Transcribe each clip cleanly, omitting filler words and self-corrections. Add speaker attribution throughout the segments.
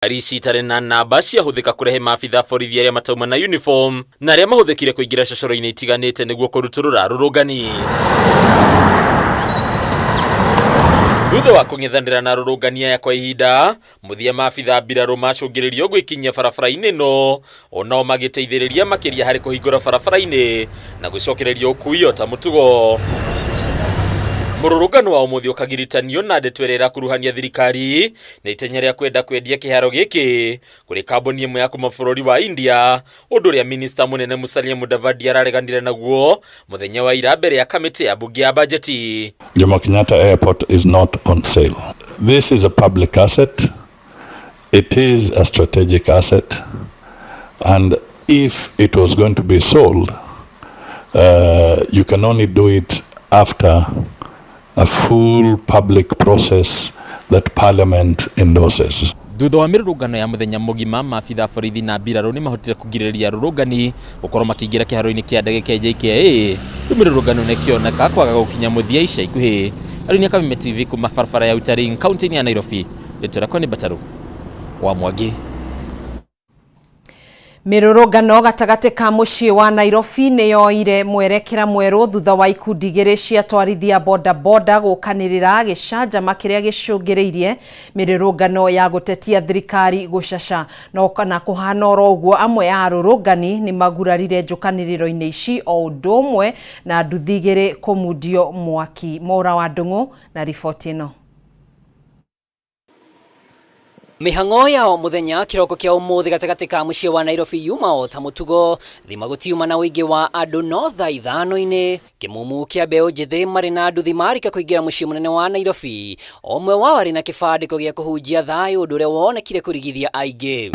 Speaker 1: Ngari ici itarĩ na namba ciahũthĩka kũrehe maabitha borithi arĩa matauma na uniform na arĩa mahũthĩkire kũingĩra cocoro-inĩ itiganĩte nĩguo kũrutũrũra arũrũngani. Thutha wa kũng'ethanĩra na arũrũngani aya kwa ihinda, mũthia maabitha mbirarũ macũngĩrĩrio gwĩkinyia barabara-inĩ ĩno, onao magĩteithĩrĩria makĩria harĩ kũhingũra barabara-inĩ na gũcokereria ũkui o ta mũtugo. Mũrũrũngano wa ũmũthĩ ũkagiritanio na ndeto ĩrĩa ĩrakuruhania thirikari na itenya rĩa kwenda kwendia kĩharo gĩkĩ kũrĩ kambuni ĩmwe ya kuma bũrũri wa India, ũndũ ũrĩa minista mũnene Musalia Mudavadi arareganire naguo mũthenya wa ira mbere ya kamĩtĩ ya mbunge ya bajeti.
Speaker 2: Jomo Kenyatta Airport is not on sale. This is a public asset. It is a strategic asset. And if it was going to be sold, you can only do it after a full public process that Parliament endorses.
Speaker 1: Thutha wa mĩrũrũngano ya mũthenya mũgima, maabitha borithi na mbirarũ nĩ mahotire kũgirĩrĩria arũrũngani gũkorwo makĩingĩra kĩharo-inĩ kĩa ndege kĩa JKIA. Rĩu mĩrũrũngano nĩ ĩkĩoneka kwaga gũkinya mũthia ica ikuhĩ. Arĩ Kameme TV kuma barabara ya Outer Ring kaunti-inĩ ya Nairobi. Rĩtwa rĩakwa nĩ Mbataru wa Mwangi.
Speaker 3: Mĩrũrũngano gatagatĩ ka mũciĩ wa Nairobi nĩ yoire mwerekera mwerũ thutha wa ikundi igĩrĩ cia atwarithia bodaboda gũkanĩrĩra gĩcanjama kĩrĩa gĩcũngĩrĩirie mĩrũrũngano ya gũtetia thirikari gũcaca. No kana kũhana oro ũguo, amwe a arũrũngani nĩ magurarire njũkanĩrĩro-inĩ ici o ũndũ ũmwe na nduthi igĩrĩ kũmundio mwaki. Mwaura wa Ndung'u na riboti ĩno.
Speaker 4: Mĩhang'o ya o mũthenya kĩroko kĩa ũmũthĩ gatagatĩ ka mũciĩ wa Nairobi yuma o ta mũtugo, thima gũtiuma na ũingĩ wa andũ no thaa ithano-inĩ. Kĩmumu kĩa mbeũ njĩthĩ marĩ na nduthi marika kũingĩra mũciĩ mũnene wa Nairobi, o ũmwe wao arĩ na kĩbandĩko gĩa kũhunjia thayũ, ũndũ ũrĩa wonekire kũrigithia aingĩ.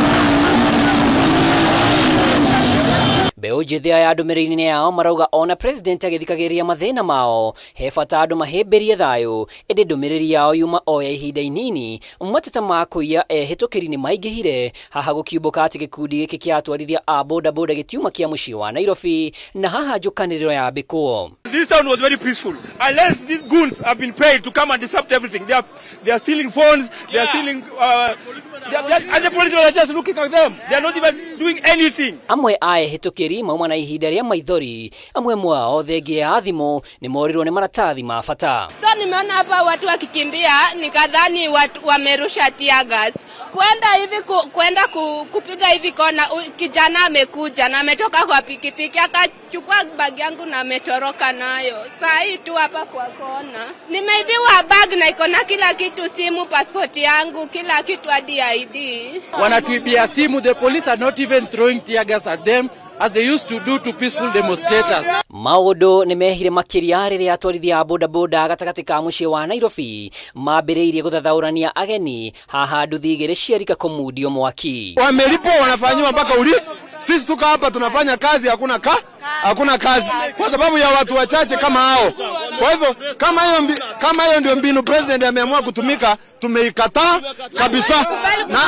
Speaker 4: Mbeũ njĩthĩ aya ndũmĩrĩri-inĩ yao marauga ona president agĩthikagĩrĩria mathĩna mao, he bata andũ mahĩmbĩrie thayũ, ĩndĩ ndũmĩrĩri yao yuma o ya ihinda inini. Mateta ma kũiya ehĩtũkĩri nĩ maingĩhire, haha gũkiumbũka atĩ gĩkundi gĩkĩ kĩa atwarithia a bodaboda gĩtiuma kĩa mũciĩ wa Nairobi, na haha njũkanĩrĩro yambĩkwo.
Speaker 5: This town was very peaceful. Unless these goons have been paid to come and disrupt everything. They are stealing phones, they are stealing, and the police are just looking at them. They are not even doing anything.
Speaker 4: Amwe a ehĩtũkĩri mauma na ihinda rĩa maithori, amwe mwao thengia ya thimũ nĩ morirwo nĩ maratathi ma bata.
Speaker 6: So nimeona hapa watu wakikimbia, nikadhani watu wamerusha tear gas. Kwenda hivi kwenda kupiga hivi kona, kijana amekuja na ametoka kwa pikipiki akachukua bag yangu na ametoroka nayo. Saa hii tu hapa kwa kona. Nimeibiwa bag na iko na kila kitu, simu, passport yangu, kila kitu hadi ID.
Speaker 7: Wanatuibia simu. The police are not even throwing tear gas at them as they used to do to peaceful demonstrators.
Speaker 4: Maũndũ nĩ mehire makĩria rĩrĩa atwarithia a bodaboda gatagatĩ ka mũciĩ wa Nairobi mambĩrĩirie gũthathaũrania ageni, haha nduthi igĩrĩ ciarika kũmundio mwaki.
Speaker 5: Wamelipwa, wanafanyiwa mpaka uli. Sisi tuko hapa tunafanya kazi, hakuna kazi kwa sababu ya watu wachache kama hao. Kwa hivyo kama hiyo ndio mbinu president ameamua kutumika, tumeikataa kabisa. Na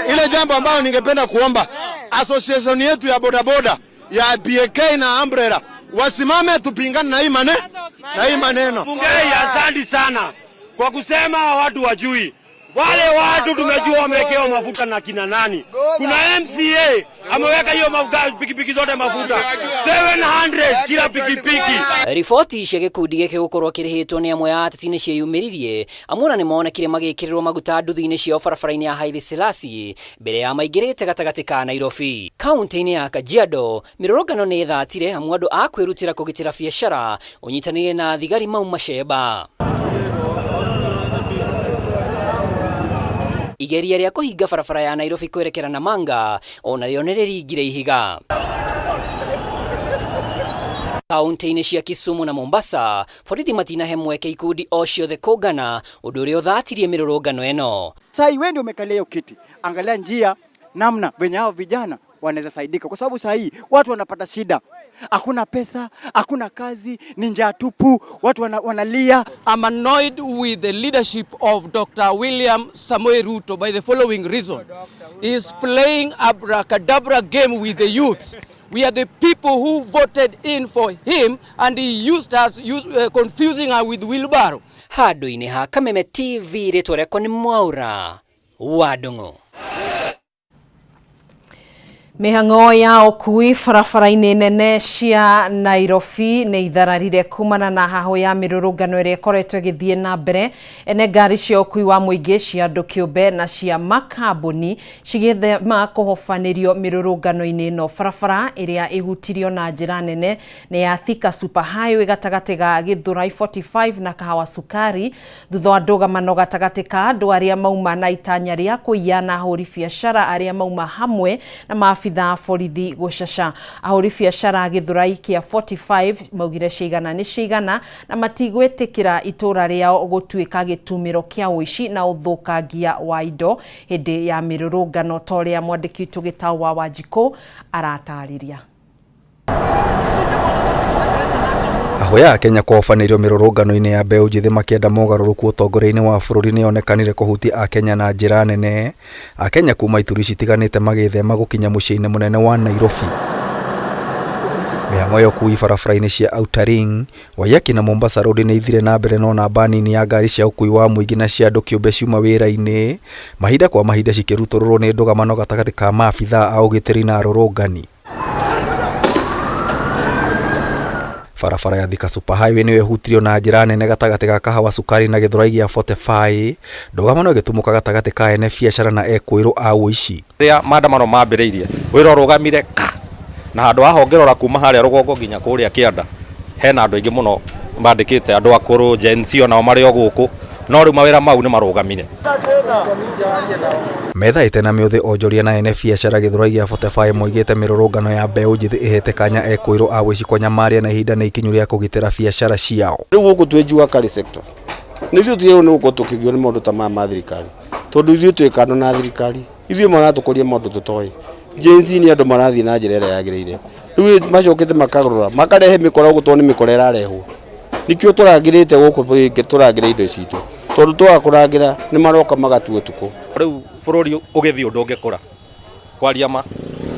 Speaker 5: ile jambo ambayo ningependa kuomba association yetu ya bodaboda ya PAK na Umbrella wasimame tupingane na hii maneno.
Speaker 8: Bungei, asante sana kwa kusema watu wajui. Wale watu tumejua wamewekewa mafuta na kina nani. Kuna MCA ameweka hiyo mafuta pikipiki zote mafuta 700 kila pikipiki.
Speaker 4: Riboti cia gĩkundi gĩkĩ gũkorwo kĩrĩhĩtwo nĩ amwe a ateti nĩ ciĩyumĩririe, amwe ona nĩ monekire magĩkĩrĩrwo maguta nduthi-inĩ ciao barabara-inĩ ya Haile Selassie mbere ya maingĩrĩte gatagatĩ ka Nairobi. Kaunti-inĩ ya Kajiado mĩrũrũngano nĩ ĩthatire, amu andũ a kwĩrutĩra kũgitĩra biacara ũnyitanĩire na thigari mauma cemba. Igeria rĩa kũhinga barabara ya Nairobi kwerekera Namanga ona rĩo nĩ rĩringire ihiga. Kaunti-inĩ cia Kisumu na Mombasa, borithi matinahe mweke ikundi o ciothe kũngana, ũndũ ũrĩa ũthatirie mĩrũrũngano ĩno.
Speaker 9: Sasa wewe ndio umekalia hiyo kiti, angalia njia namna venye hao vijana wanaweza saidika, kwa sababu saa hii watu wanapata shida, hakuna pesa, hakuna kazi, ni njaa tupu, watu wanalia.
Speaker 7: I'm annoyed with the leadership of Dr. William Samoei Ruto by the following reason. He is playing abracadabra game with the youths. We are the people who voted in for him and he used us, confusing us with wheelbarrow.
Speaker 4: Handũ-inĩ ha Kameme TV rĩtwa rĩakwa nĩ Mwaura wa Ndung'u.
Speaker 3: Mĩhang'o ya ũkui barabara-inĩ nene cia Nairobi nĩ ithararire kumana na hahũ ya mĩrũrũngano ĩrĩa ĩkoretwo ĩgĩthiĩ na mbere. Ene ngari cia ũkui wa mũingĩ cia andũ kĩũmbe na cia makambuni cigĩthema kũhobanĩrio mĩrũrũngano-inĩ ĩno. Barabara ĩrĩa ĩhutirio na njĩra nene nĩ ya Thika Super Highway gatagatĩ ga Githurai 45 na Kahawa Sukari, thutha wa ndũgamano gatagatĩ ka andũ arĩa mauma na itanya rĩa kũiya na ahũri biacara arĩa mauma hamwe na maabitha a borithi gũcaca. Ahũri biacara a Githurai kĩa 45 maugire ciigana nĩ ciigana na matigwĩtĩkĩra itũra rĩao gũtuĩka gĩtumĩro kĩa ũici na ũthũkangia wa indo hĩndĩ ya mĩrũrũngano, ta ũrĩa mwandĩki witũ Gĩtaũ wa Wanjikũ aratarĩria.
Speaker 10: Ahoya a Kenya kũhobanĩrio mĩrũrũngano-inĩ ya mbeũ njĩthĩ makĩenda mogarũrũku ũtongoria-inĩ wa bũrũri nĩyonekanire kũhutia Akenya na njĩra nene. Akenya kuma ituri citiganĩte magĩthema gũkinya mũciĩ-inĩ mũnene wa Nairobi. Mĩhang'o ya ũkui barabara-inĩ cia Outer Ring, Waiyaki na Mombasa Road nĩ ithire na mbere no namba nini ya ngari cia ũkui wa mũingĩ na cia andũ kĩũmbe ciuma wĩra-inĩ, mahinda kwa mahinda cikĩrutũrũrwo nĩ ndũgamano gatagatĩ ka maabithaa a ũgitĩri na arũrũngani. Barabara ya Thika Super Highway nĩyo ĩhutirio na njĩra nene gatagatĩ ga Kahawa Sukari na Gĩthũrai gĩa 45, ndũgamano ĩgĩtumũka gatagatĩ ka ene biacara na ekũĩrwo a ũici.
Speaker 11: Rĩrĩa maandamano mambĩrĩirie, wĩra ũrũgamire ka, na handũ haha ũngĩrora kuma harĩa rũgongo nginya kũrĩa kĩanda, hena andũ aingĩ mũno mandĩkĩte, andũ akũrũ, Gen Z onao marĩ o gũkũ, no rĩu mawĩra mau nĩ marũgamire.
Speaker 10: Methaĩte na mĩũthĩ onjoria na ene biacara Gĩthũrai gĩa 45 moigĩte mĩrũrũngano ya mbeũ njĩthĩ ĩhete kanya ekũĩrwo a ũici kũnyamaria na ihinda nĩ ikinyu rĩa kũgitĩra biacara ciao.
Speaker 12: Rĩu gũkũ twĩ jua kali sector nĩ ithuĩ tũgĩrĩirwo nĩ gũkorwo tũkĩgio nĩ maũndũ ta maya ma thirikari, tondũ ithuĩ twĩ kando na thirikari, ithuĩ maratũkoria maũndũ tũtoĩ. Gen Z nĩ andũ marathiĩ na njĩra ĩrĩa yagĩrĩire, rĩu macokete makarora makarehe mĩkora gũkũ tondũ nĩ mĩkora ĩrarehwo. Nĩkĩo tũrangĩrĩte gũkũ tũrangĩre indo citũ, tondũ twaga kũrangĩra nĩ maroka magatua ũtukũ.
Speaker 11: Rĩu bũrũri ũgĩthiĩ ũndũ ũngĩkũra kwaria ma,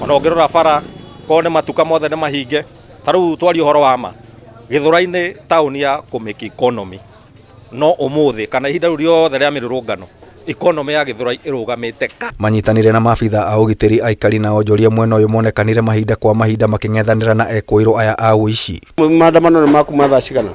Speaker 11: ona ũngĩrora bara korwo nĩ matuka mothe nĩ mahinge, ta rĩu twarie ũhoro wa ma, Gĩthũrai-inĩ taũni ya kũ make economy, no ũmũthĩ kana ihinda rĩu rĩothe rĩa mĩrũrũngano economy ya Gĩthũrai ĩrũgamĩte ka.
Speaker 10: Manyitanĩire na maabitha a ũgitĩri, aikari na onjoria mwena ũyũ monekanire mahinda kwa mahinda makĩng'ethanĩra na ekũĩrwo aya a ũici.
Speaker 12: Maandamano nĩ makuma thaa cigana?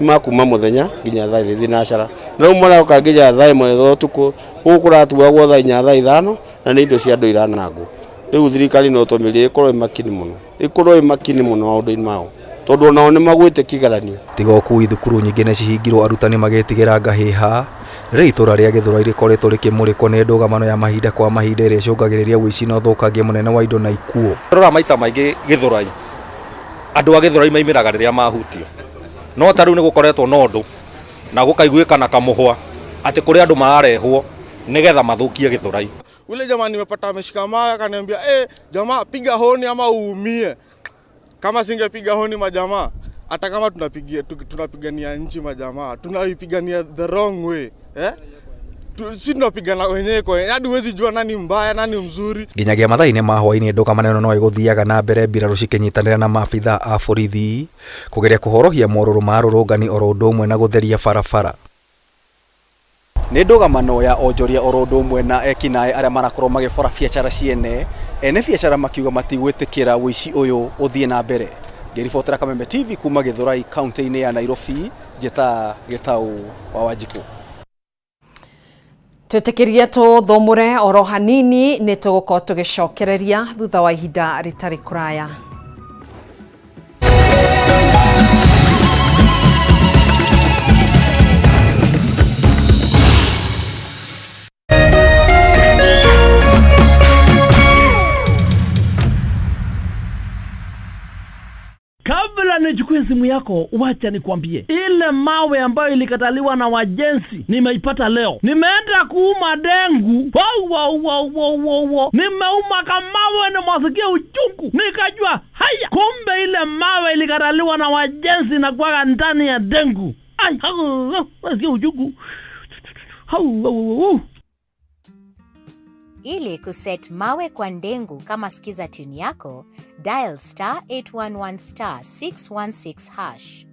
Speaker 12: Nĩ makuma mũthenya nginya thaa thinacara, na rĩu maroka nginya thaa ĩmwe tha ũtukũ, gũkũ kũratuagwo thaa inya thaa ithano na nĩ indo cia andũ iranangwo. Rĩu thirikari no tũmĩrie ĩkorwo ĩ makini mũno, ĩkorwo ĩ makini mũno maũndũ-inĩ mao, tondũ onao nĩ magwĩte kĩgeranio.
Speaker 10: Tiga ũkui, thukuru nyingĩ nĩ cihingirwo arutani magĩtigĩra ngahĩha. Rĩrĩa itũra rĩa Gĩthũrai rĩkoretwo rĩkĩmũrĩkwo nĩ ndũgamano ya mahinda kwa mahinda ĩrĩa ĩcũngagĩrĩria ũici na ũthũkangia mũnene wa indo na ikuũ.
Speaker 11: Rora maita maingĩ Gĩthũrai, andũ a Gĩthũrai maimĩraga rĩrĩa mahutio, no ta rĩu nĩ gũkoretwo na ũndũ na gũkaiguĩka na kamũhwa atĩ kũrĩ andũ mararehwo nĩgetha mathũkie Gĩthũrai.
Speaker 5: Ule jamaa nimepata ameshika mawe akaniambia, jamaa piga honi ama uumie. Kama singepiga honi majamaa, hata kama tunapigania nchi majamaa, tunaipigania the wrong way. Si tunapigana wenyewe kwa wenyewe, hadi huwezi jua nani mbaya nani mzuri.
Speaker 10: Nginyagia mathaa-inĩ ma hwaĩ-inĩ ndũgamano ĩno no ĩgũthiaga na mbere mbirarũ cikĩnyitanĩra na maabitha a borithi kũgeria kũhorohia morũrũ ma arũrũngani oro ũndũ ũmwe na gũtheria barabara. Nĩ ndũgamano ya onjoria oro ũndũ ũmwe na ekinaĩ arĩa marakorwo magĩbora biacara ciene, ene biacara makiuga matigwĩtĩkĩra ũici ũyũ ũthiĩ na mbere. Ngĩribotera Kameme TV kuma Gĩthũrai kaunti-inĩ ya Nairobi, njĩta Gĩtaũ wa Wanjikũ.
Speaker 3: Twĩtĩkĩrie tũthũmũre oro hanini, nĩ tũgũkorwo tũgĩcokereria thutha wa ihinda rĩtarĩ kũraya.
Speaker 13: Kabla nichukue simu yako, wacha nikwambie, ile mawe ambayo ilikataliwa na wajenzi nimeipata leo. Nimeenda kuuma dengu, wow, wow, wow, wow, wow, wow. Nimeuma kamawe nimwasikia uchungu, nikajua haya, kumbe ile mawe ilikataliwa na wajenzi na kuwaga ndani ya dengu. Ai, hau, hau, nasikia uchungu. Hau, hau, hau.
Speaker 14: Ili kuset mawe kwa ndengu kama skiza tune yako, dial star 811 star 616 hash.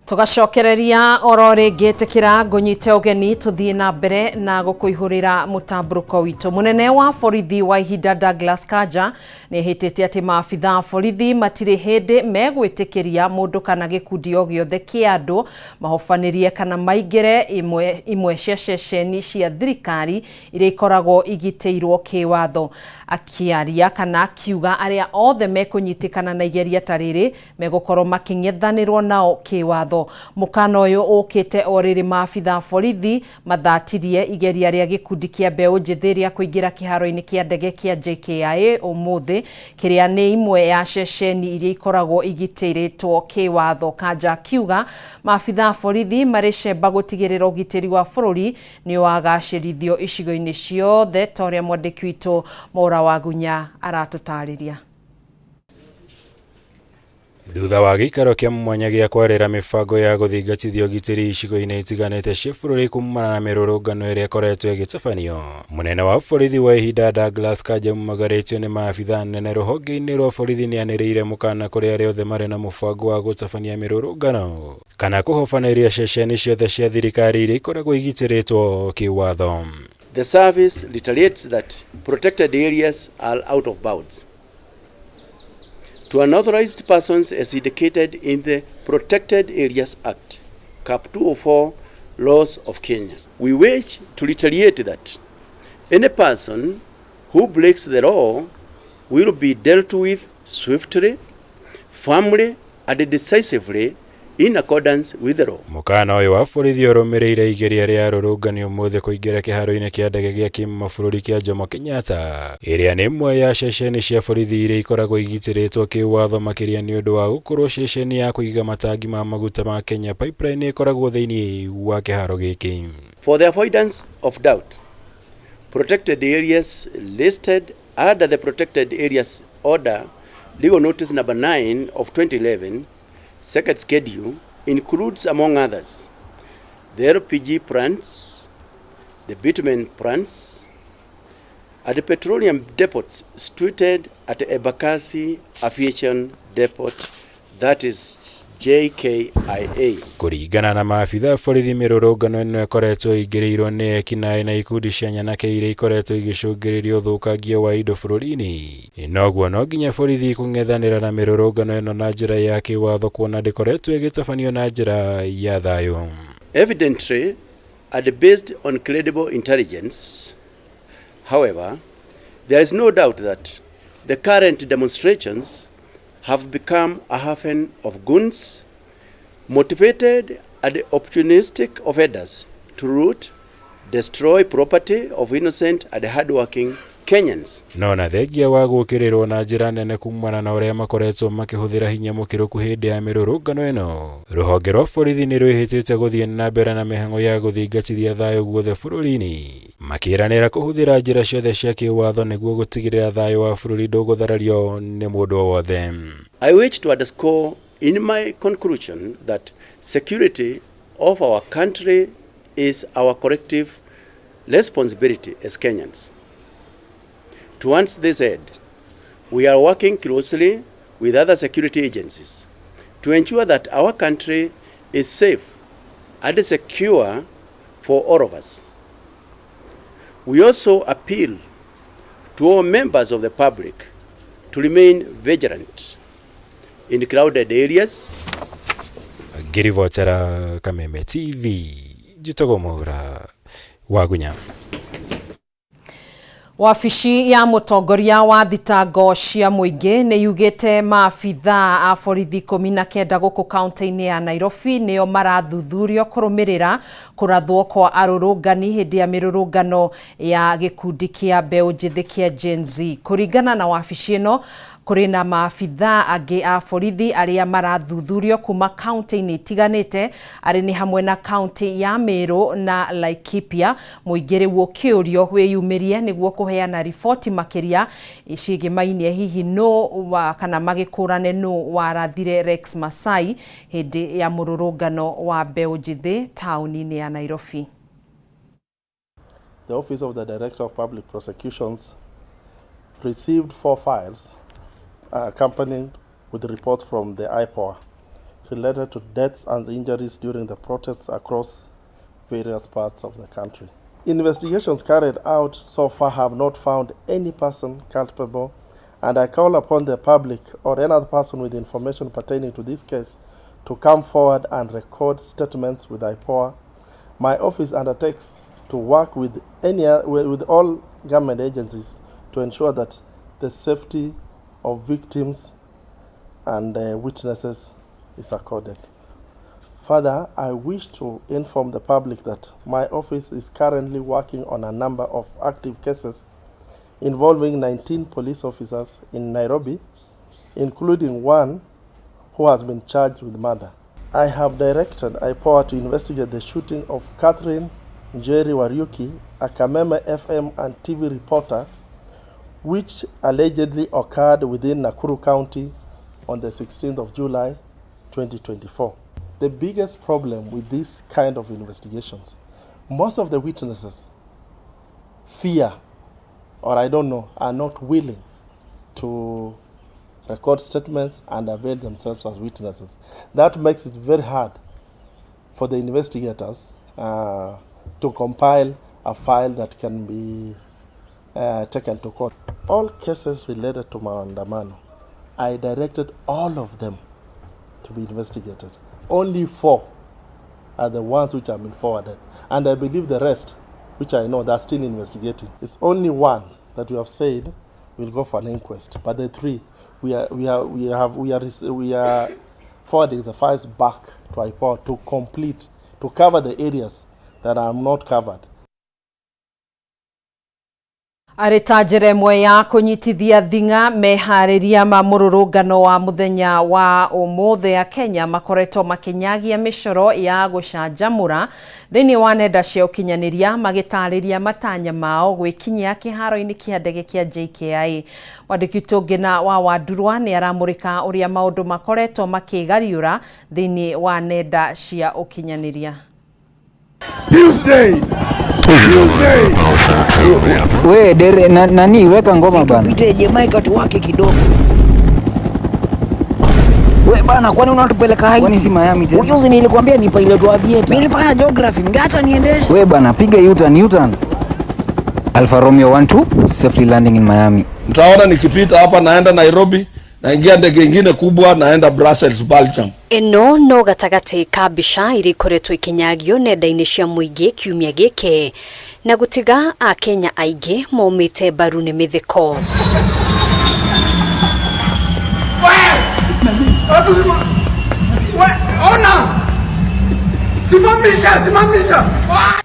Speaker 3: Tũgacokereria oro rĩngĩ tĩkĩra ngũnyite ũgeni tũthiĩ na mbere na gũkũihũrĩra mũtambũrũko witũ. Mũnene wa borithi wa ihinda Douglas Kanja nĩ ehĩtĩte atĩ maabitha a borithi matirĩ hĩndĩ megwĩtĩkĩria mũndũ kana gĩkundi o gĩothe kĩa andũ mahobanĩrie kana maingĩre imwe, imwe cia ceceni cia thirikari iria ikoragwo igitĩirwo kĩwatho. Akĩaria kana akiuga arĩa othe mekũnyitĩkana na igeria ta rĩrĩ megũkorwo makĩng'ethanĩrwo nao kĩwatho. Mũkana ũyũ ũkĩte o rĩrĩ maabitha a borithi mathatirie igeria rĩa gĩkundi kĩa mbeũ njĩthĩ rĩa kũingĩra kĩharo-inĩ kĩa ndege kĩa JKIA ũmũthĩ, kĩrĩa nĩ imwe ya ceceni iria ikoragwo igitĩrĩtwo kĩwatho. Kanja akiuga maabitha a borithi marĩ cemba gũtigĩrĩra ũgitĩri wa bũrũri nĩ wagacĩrithio icigo-inĩ ciothe ta ũrĩa mwandĩki witũ Maura Wagunya aratũtarĩria.
Speaker 15: Thutha wa gĩikaro kĩa mwanya gĩa kwarĩra mĩbango ya gũthingatithia ũgitĩri icigo-inĩ itiganĩte cia bũrũri kumana na mĩrũrũngano ĩrĩa ĩkoretwo ĩgĩtabanio, mũnene wa borithi wa ihinda Douglas Kanja ũmagarĩtio nĩ maabitha anene rũhonge-inĩ rwa borithi nĩanĩrĩire mũkana kũrĩ arĩa othe marĩ na mũbango wa gũtabania mĩrũrũngano kana kũhobanĩria ceceni ciothe cia thirikari iria ikoragwo igitĩrĩtwo kĩwatho.
Speaker 12: The service reiterates that protected areas are out of bounds to unauthorized persons as indicated in the Protected Areas Act, Cap 204, Laws of Kenya. We wish to reiterate that any person who breaks the law will be dealt with swiftly, firmly, and decisively in accordance with the law.
Speaker 15: Mũkana ũyũ wa borithi ũrũmĩrĩire igeria rĩa arũrũngani ũmũthĩ kũingĩra kĩharo-inĩ kĩa ndege gĩa kĩmabũrũri kĩa Jomo Kenyatta, ĩrĩa nĩ ĩmwe ya ceceni cia borithi iria ikoragwo igitĩrĩtwo kĩwatho makĩria nĩ ũndũ wa gũkorwo ceceni ya kũiga matangi ma maguta ma Kenya Pipeline ĩkoragwo thĩinĩ wa kĩharo gĩkĩ.
Speaker 12: For the avoidance of doubt, protected areas listed under the Protected Areas Order, Legal Notice Number 9 of 2011, Second Schedule, includes, among others, the LPG plants, the bitumen plants, and the petroleum depots situated at Embakasi Aviation Depot, that is JKIA.
Speaker 15: Kũringana na maabitha a borithi mĩrũrũngano ĩno ĩkoretwo ĩingĩrĩirwo nĩ ekinaĩ na ikundi cia nyanake iria ikoretwo igĩcũngĩrĩria ũthũkangia wa indo bũrũri-inĩ. Noguo no nginya borithi kũng'ethanĩra na mĩrũrũngano ĩno na njĩra ya kĩwatho kuona ndĩkoretwo ĩgĩtabanio na njĩra ya thayũ.
Speaker 12: Evidently, and based on credible intelligence, however, there is no doubt that the current demonstrations have become a haven of goons, motivated and opportunistic offenders to loot, destroy property of innocent and hardworking Kenyans.
Speaker 15: No na thengia wa gũkĩrĩrwo na njĩra nene kumana na ũrĩa makoretwo makĩhũthĩra hinya mũkĩrũku hĩndĩ ya mĩrũrũngano ĩno, rũhonge rwa borithi nĩ rwĩhĩtĩte gũthiĩ na mbere na mĩhang'o ya gũthingatithia thayũ guothe bũrũri-inĩ, makĩranĩra kũhũthĩra njĩra ciothe cia kĩwatho nĩguo gũtigĩrĩra thayũ wa bũrũri ndũgũtharario nĩ mũndũ o wothe.
Speaker 12: I wish to underscore in my conclusion that security of our country is our collective responsibility as Kenyans. Towards this end, we are working closely with other security agencies to ensure that our country is safe and secure for all of us. We also appeal to all members of the public to remain vigilant in crowded areas.
Speaker 15: Ngĩribotera Kameme TV, njĩtagwo Mwaura Wagunya.
Speaker 3: Wabici ya mũtongoria wa thitango cia mũingĩ nĩ yugĩte maabithaa a borithi 19 gũkũ kaunti-inĩ ya Nairobi nĩo marathuthurio kũrũmĩrĩra kũrathwo kwa arũrũngani hĩndĩ ya mĩrũrũngano ya gĩkundi kĩa mbeũ njĩthĩ kĩa Gen Z. Kũringana na wabici ĩno, kũrĩ na maabithaa angĩ a borithi arĩa marathuthurio kuma kaunti-inĩ itiganĩte arĩ nĩ hamwe na kaunti ya Meru na Laikipia. Mũingĩ rĩu ũkĩũrio wĩyumĩrie nĩguo kũheana riboti makĩria ciĩgĩmainie hihi nũ wa kana magĩkũrane nũ warathire Rex Masai hĩndĩ ya mũrũrũngano wa mbeũ njĩthĩ taũni-inĩ ya Nairobi.
Speaker 16: The Office of the Director of Public Prosecutions received 4 files accompanied with reports from the IPOA related to deaths and injuries during the protests across various parts of the country. Investigations carried out so far have not found any person culpable, and I call upon the public or any other person with information pertaining to this case to come forward and record statements with IPOA. My office undertakes to work with with all government agencies to ensure that the safety of victims and witnesses is accorded. Further, I wish to inform the public that my office is currently working on a number of active cases involving 19 police officers in Nairobi, including one who has been charged with murder. I have directed IPOA to investigate the shooting of Catherine Njeri Wariuki, a Kameme FM and TV reporter, which allegedly occurred within Nakuru County on the 16th of July, 2024. The biggest problem with this kind of investigations, most of the witnesses fear, or I don't know, are not willing to record statements and avail themselves as witnesses. That makes it very hard for the investigators to compile a file that can be taken to court. All cases related to Maandamano, I directed all of them to be investigated. Only 4 are the ones which have been forwarded. And I believe the rest, which I know, they're still investigating. It's only one that we have said will go for an inquest. But the 3, we are forwarding the files back to IPOA to complete, to cover the areas that are not covered.
Speaker 3: Arĩ ta njĩra ĩmwe ya kũnyitithia thing'a meharĩria ma mũrũrũngano wa mũthenya wa ũmũthĩ ya Kenya makoretwo makĩnyagia mĩcoro ya gũcanjamũra thĩinĩ wa nenda cia ũkinyanĩria magĩtarĩria matanya mao gwĩkinyia kĩharo-inĩ kĩa ndege kĩa JKIA. Mwandĩki witũ Ngina wa Wandurwa nĩ aramũrĩka ũrĩa maũndũ makoretwo makĩgariũra thĩinĩ wa nenda cia ũkinyanĩria.
Speaker 17: Tuesday. Tuesday.
Speaker 18: We dere nani weka ngoma bana.
Speaker 19: Tupite Jamaica tuwake kidogo. We bana, kwani unatupeleka Haiti?
Speaker 18: Kwani si Miami tena?
Speaker 19: Ujuzi nilikwambia ni pilot wa aviator. Mimi nilifanya geography, mngeacha niendeshe.
Speaker 18: We bana, piga U-turn, U-turn. Alfa Romeo 12 safely landing in Miami.
Speaker 17: Mtaona nikipita hapa naenda Nairobi, naingia ndege nyingine kubwa naenda Brussels, Belgium.
Speaker 20: Ĩno no gatagatĩ ka mbica iria ikoretwo ikinyagio nenda-inĩ cia mũingĩ kiumia gĩkĩ na gũtiga akenya aingĩ momĩte mbaru nĩ mĩtheko.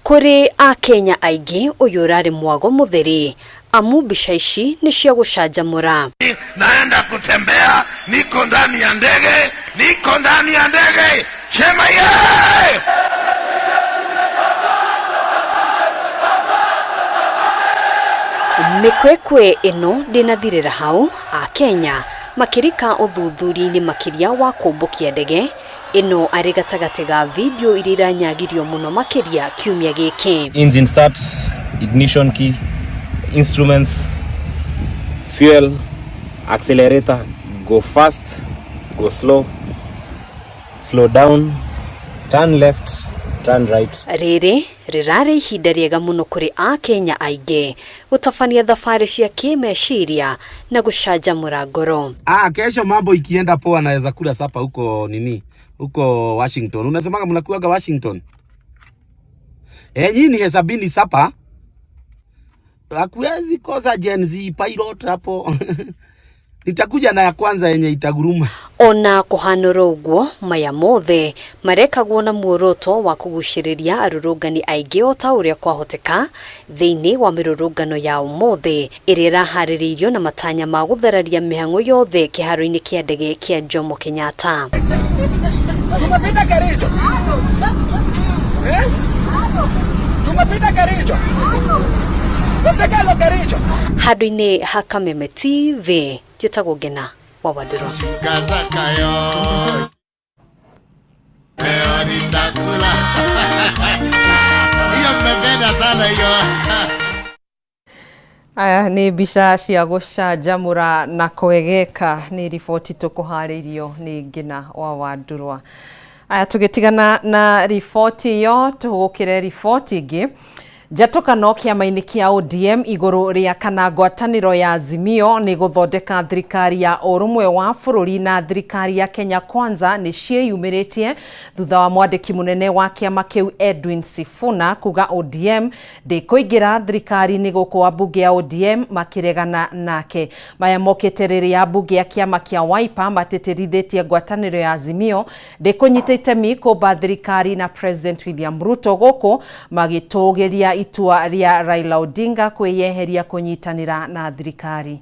Speaker 20: Kũrĩ akenya aingĩ ũyũ ũrarĩ mwago mũtheri amu mbica ici nĩ cia gũcanjamũra.
Speaker 21: Naenda kutembea, niko ndani ya ndege, niko ndani ya ndege, sema ye!
Speaker 20: Mĩkwekwe ĩno ndĩnathirĩra hau akenya makĩrika ũthuthuria-inĩ makĩria wa kũmbũkia ndege ĩno arĩ gatagatĩ ga video iria iranyagirio mũno makĩria kiumia gĩkĩ.
Speaker 22: Engine start, ignition key, instruments, fuel, accelerator, go fast, go slow, slow down, turn left, turn right.
Speaker 20: Rĩrĩ rĩrarĩ ihinda rĩega mũno kũrĩ akenya aingĩ gũtabania thabarĩ cia kĩmeciria na gũcanjamũra ngoro.
Speaker 23: Kesho mambo ikienda poa naweza kula sapa huko nini? Huko Washington. Unasemaga mnakuaga Washington? Nyinyi hesabini sapa. Hakuwezi kosa Gen Z pilot hapo. Nitakuja na ya kwanza yenye itaguruma.
Speaker 20: Ona kuhanũra ũguo maya mothe marekagwo na muoroto wa kũgucĩrĩria arũrũngani aingĩ o ta ũrĩa kwahoteka thĩinĩ wa mĩrũrũngano ya ũmũthĩ ĩrĩa ĩraharĩrĩirio na matanya ma gũthararia mĩhang'o yothe kĩharo-inĩ kĩa ndege kĩa Jomo Kenyatta.
Speaker 24: Tumepita Kericho. Tumepita Kericho.
Speaker 20: Handũ-inĩ ha Kameme TV njĩtagwo Ngina wa Wandũrũ.
Speaker 3: Aya nĩ mbica cia gũcanjamũra na kwegeka nĩ riboti tũkũharĩirio nĩ Ngina wa Wandurwa. Aya tũgĩtigana na riboti ĩyo tũgũkĩre riboti ĩngĩ. Njatũkano kĩama-inĩ kĩa ODM igũrũ rĩa kana ngwatanĩro ya Azimio nĩ gũthondeka thirikari ya ũrũmwe wa bũrũri na thirikari ya Kenya Kwanza nĩ ciĩyumĩrĩtie thutha wa mwandĩki mũnene wa kĩama kĩu Edwin Sifuna kuga ODM ndĩkũingĩra thirikari-inĩ gũkũ ambunge ya ODM makĩregana nake. Maya mokĩte rĩrĩa ambunge ya kĩama kĩa Wiper matĩtĩrithĩtie ngwatanĩro ya Azimio ndĩkũnyita itemi kũmba thirikari na President William Ruto gũkũ magĩtũgĩria itua rĩa Raila Odinga kwĩyeheria kũnyitanĩra na thirikari.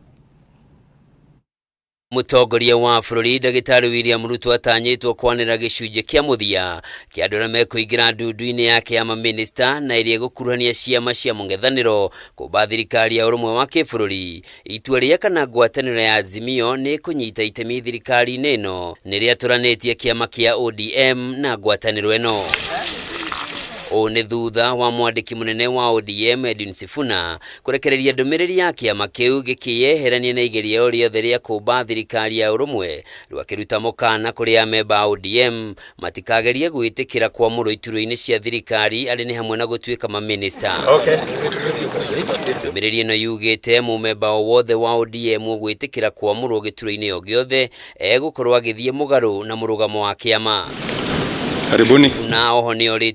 Speaker 1: Mũtongoria wa bũrũri Ndagĩtarĩ William Ruto atanyĩtwo kwanĩra gĩcunjĩ kĩa mũthia kĩa andũ arĩa mekũingĩra ndundu-inĩ yake ya mamĩnĩsta na ĩrĩa ĩgũkuruhania ciama cia mũng'ethanĩro kũmba thirikari ya ũrũmwe wa kĩbũrũri. Itua rĩa kana ngwatanĩro ya Azimio nĩ ĩkũnyita itemi thirikari-inĩ ĩno nĩ rĩatũranĩtie kĩama kĩa ODM na ngwatanĩro ĩno. Ũũ nĩ thutha wa mwandĩki mũnene wa ODM Edwin Sifuna kũrekereria ndũmĩrĩri ya kĩama kĩu gĩkĩyeherania na igeria o rĩothe rĩa kũmba thirikari ya ũrũmwe rwakĩruta mũkana kũrĩ amemba a ODM matikagerie gwĩtĩkĩra kwamũrwo iturwa-inĩ cia thirikari arĩ nĩ hamwe na gũtuĩka mamĩnĩsta. Ndũmĩrĩri ĩno yugĩte mũmemba o wothe wa ODM ũgwĩtĩkĩra kwamũrwo gĩturwa-inĩ o gĩothe egũkorwo agĩthiĩ mũgarũ na mũrũgamo wa kĩama.
Speaker 2: Karibuni.
Speaker 1: Na oho nĩ orĩtie